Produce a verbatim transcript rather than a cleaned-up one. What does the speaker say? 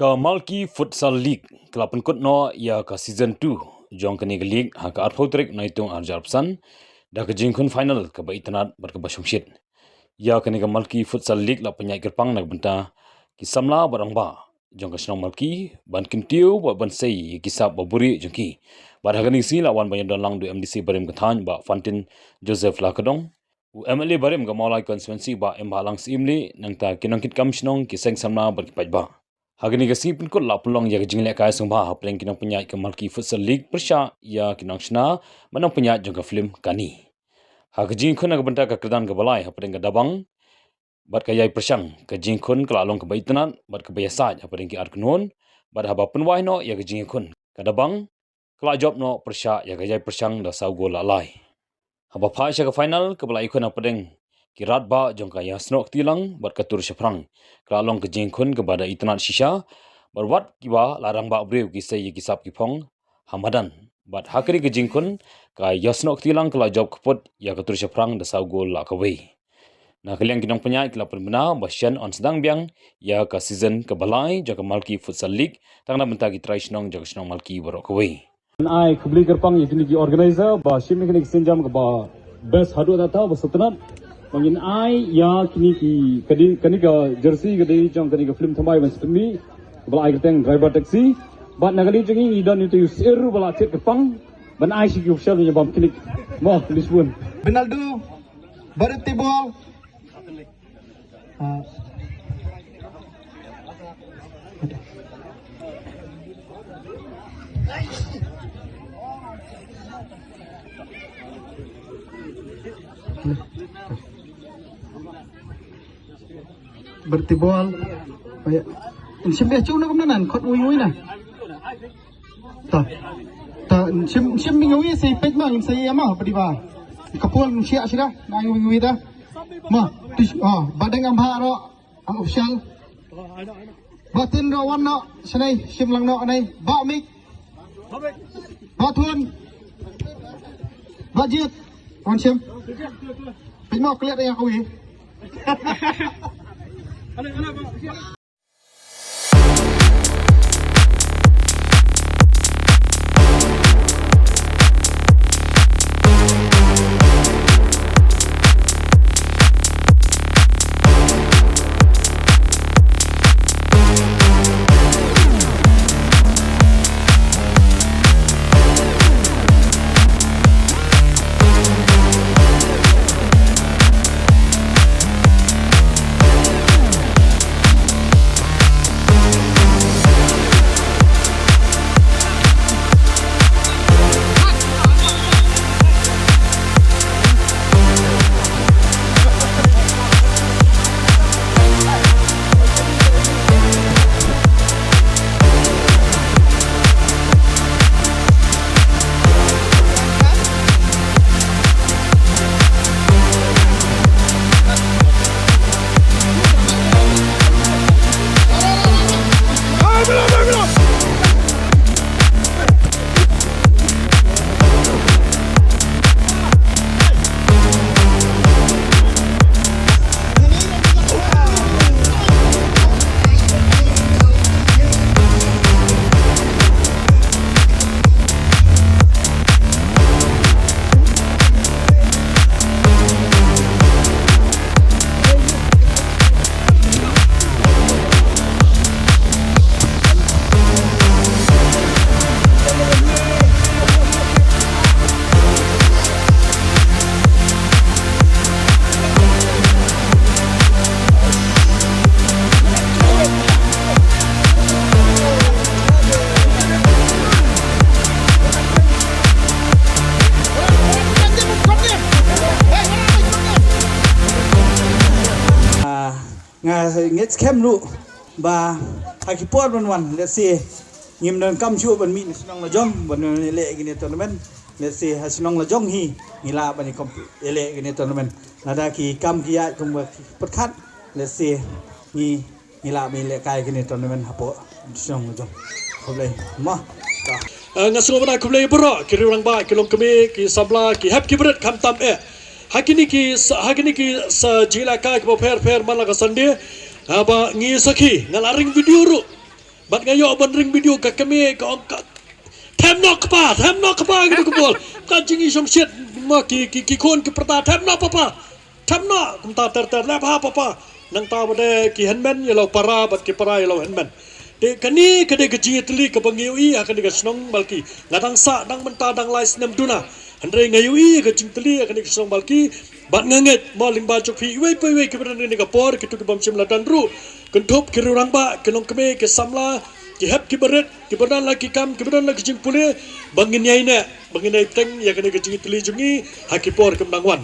Ka Malki Futsal League ka la pynkut noh ïa ka season two jong kane ka league ha ka arphew tarik Naitung arhajar arphew san da ka jingkhun final kaba itynnad bad kaba shongshit. Ïa kane ka Malki Futsal League la pynïaid kyrpang na ka bynta ki samla bad rangbah jong ka shnong Malki ban kyntiew bad ban sei ïa ki sap ba buhrieh jong ki. Bad ha kane ka sngi la wan ban ïadon lang da u M D C barim ka thaiñ Bah Fantin Joseph Lakadong, u M L A barim ka Mawlai constituency Bah Imbahlang Syiemlieh, nangta ki nongkitkam shnong, ki seng samla bad ki paidbah. Ha kane ka sngi pynkut la pynlong ïa ka jinglehkai sngewbha hapdeng ki nongpynïaid ka Malki Futsal League pyrshah ïa ki nongshna bad nongpynïaid jong ka film Kani. Ha ka jingïakhun na ka bynta ka kyrdan kaba lai hapdeng ka Dabang bad ka Ïaipyrshang, ka jingïakhun ka la long kaba itynnad bad kaba ïasaid hapdeng ki ar kynhun, bad haba pynwai noh ïa ka jingïakhun, ka Dabang ka la jop noh pyrshah ïa ka Ïaipyrshang da saw gol la lai. Haba phai sha ka final kaba la ïakhun hapdeng ki radbah jong ka Ïasnoh Ktilang bad ka Tur Shaphrang, ka la long ka jingïakhun kaba da itynnad shisha, bad wat kiba la rangbah briew ki sei ïa ki sap ki phong ha madan. Bad ha kane ka jingïakhun ka Ïasnoh Ktilang ka la jop kput ïa ka Tur Shaphrang da saw gol la kawei. Na ka liang ki nongpynïaid ki la pynbna ba shen yn sdang biang ïa ka season kaba lai jong ka Malki Futsal League tang na bynta ki trai shnong jong ka shnong Malki baroh kawei. Ngin ai khublei kyrpang ïa kine ki organizer ba shim ïa kane ka sienjam kaba best haduh katta ba sngewtynnat. Ba ngin ai ïa kine ki, ka dei, kane ka jersey ka dei jong kane ka film Thymmai Ban Sngewtynnat kaba la ai kyrteng Driver Taxi. Bad na ka liang jong ngi ngi don ïa uta u sir ba la thied kyrpang ban ai sha ki official ïa bam kine. Mo, Lisbon. Ronaldo, Barret Tibol. Ah. Barret Tibol. Ba ïa, in shim beh chu na kumne nan, khot uwi uwi na. Ta. Ta, in shim, in shim beh uwi, sei peit ma, in sei ma, padi ba. Ka pol in shia shira, na uwi uwi ta. Ma, tish, ah, ba dang am ba ro, ang official. Ba tin ro wan no, shanai, shim lang no, anai, ba mik. Ba thun. Ba jit. Wan shim. Peit mo klet ïa ka wi. Ah, nga ngeit skhem ruh ba ha ki por ban wan, let's say, ngim donkam shuh ban mih na shnong la jong ban ïaleh kine tournament. Let's say ha shnong la jong hi ngi lah ban ïa leh kine tournament. Lada ki kam ki ïaid kumba ki pyrkhat, let's say, ngi ngi lah ban ïaleh kai kine tournament hapoh shnong la jong. Khublei. Mo. Ka. Eh, nga sngewbha ban ai khublei baroh ki riew rangbah, ki longkmie, ki samla, ki hep ki barit khamtam eh. Ha kine ki sa, ha kine ki sa jingïalehkai kiba pher pher man la ka Sunday. Haba ngi sakhi, nga la ring video ruh. Bad nga ïoh ban ring video ka kmie ka ong ka, "Them noh kpa, them noh kpa," kata ka bol. Ka jingïashongshit mo ki, ki, ki khun ki pyrta, "Them noh papa, them noh." Kumta ter ter, "Leh bha papa." Nangta ba dei ki hynmen ïa la u para bad ki para ïa la u hynmen. Te kane ka dei ka jingïatylli kaba ngi ïohi ha kane ka shnong Malki. Nga dang sah dang mynta dang lai snem duna. Hynrei nga ïohi ka jingtylli ha kane ka shnong Malki. Bad nga ngeit mo lyngba jong phi iwei pa iwei kiba don ha kane ka por, kito ki bym shym la don ruh, kynthup ki rangbah, ki longkmie, ki samla, ki hep kiba rit, kiba don la ki kam, kiba don la ki jingpule, ba ngin ïai neh, ba ngin ïai teng ïa kane ka jingïatylli jong ngi ha ki por kim dang wan.